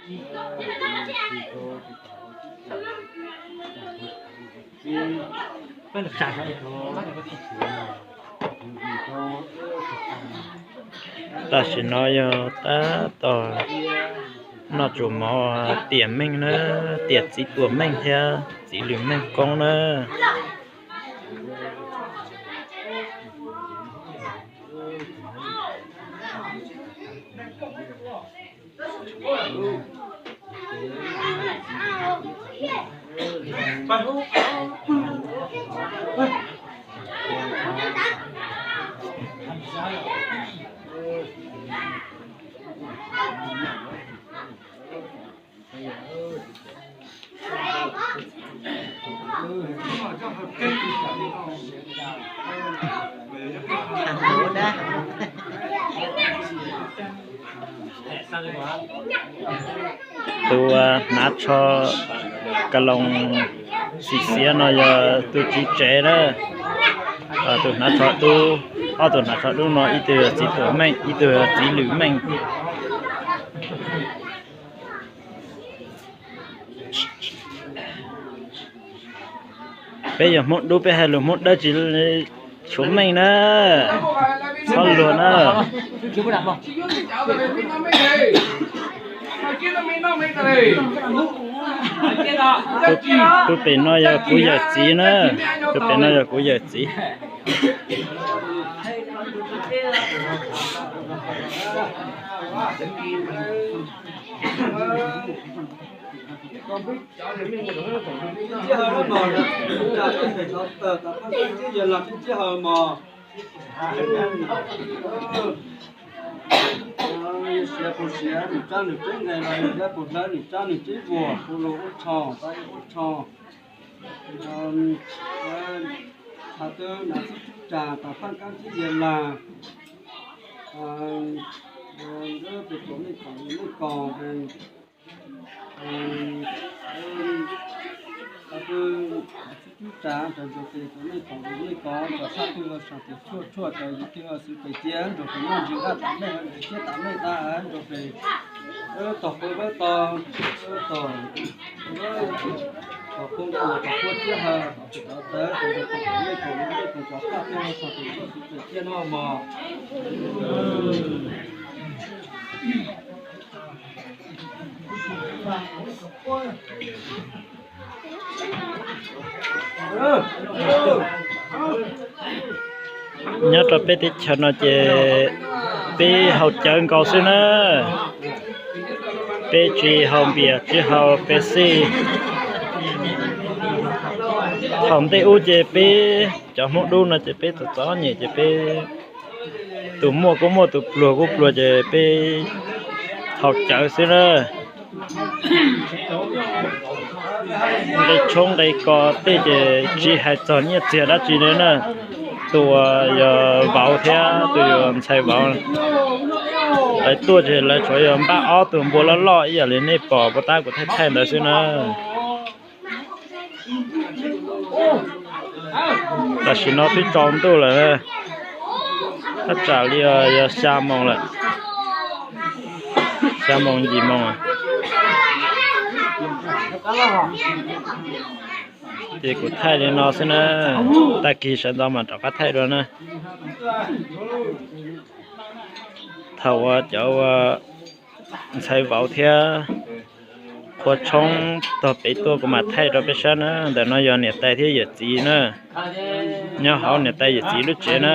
Tam sim no yog tab tom noj tsuas mov tiam meej na, tiam txiv tuam meej thiab txiv lwm meej koob na. Tus hnav tsho ka loos xim xiav no yog tus txiv tsev na. Tus hnav tsho dub, ob tug hnav tsho dub no ib tug yog txiv tuam meej, ib tug yog txiv lwm meej. Peb yog Hmoob dub, peb hais lus Hmoob dawb tsis tshuav meej na, txhob luag na. Tus pem no yog kuv yawm txiv na, tus pem no yog kuv yawm txiv. Siav puas siav, nws tsab nws tseeb nqe los yog puas hlawv nws tsab nws tseeb vuas, puas lus ua tshos, ua tshos. Thav twb nav xib cub ras tas paj kab tib yag lag, peb tuam nej kom nej kos, thav twb nav xib cub ras tas nrug pem tuam nej kom nej kos, tso sab twg los sab twg tshuaj tshuaj, tso yim twg los xwb pem tiag, nrug pem noj ntsis nqaj tas mej, ntsis ciab tas mej tas, nrug pem tom qub npab to, tom qub npab los tom qub ciab hawm, tom tawv, tom nej kom nej kom tso sab twg los sab twg tshuaj xwb pem tiag no mog. Nyob rau peb teb chaws no ces peb haus cawv nkaus xwb na. Peb tsis haus npias tsis haus Pepsi. Thaum ntej ub ces peb cov Hmoob dub no ces peb txom txom nyem ces peb tus muaj kuj muaj tus pluag kuj pluag ces peb haus cawv xwb na. Nqe tshoob nqe kos tej ces tsis hais txog nyiaj txiag dab tsi li na. Tus uas yog vauv thiab tus uas ntxhais vauv, lawv tuaj ces lawv tsuas yog npaj ob tug npua loj loj ib yam li nej pom puas tab kuv thaij thaij ntawd xwb na. Tam sim no twb tsaus ntuj lawm, thaj tsam li yog xya moos lawm, xya moos yim moos. Ces kuv thaij li no xwb na, tag kis sawv ntxov mam rov qab thaij dua na. Thaum uas cov ua ntxhais vauv thiab qhua tshoob tog pem tuaj kuv mam thaij rau peb saib na. Ntawm no yog niam tais thiab yawm txiv na, nyob hauv niam tais yawm txiv lub tsev na.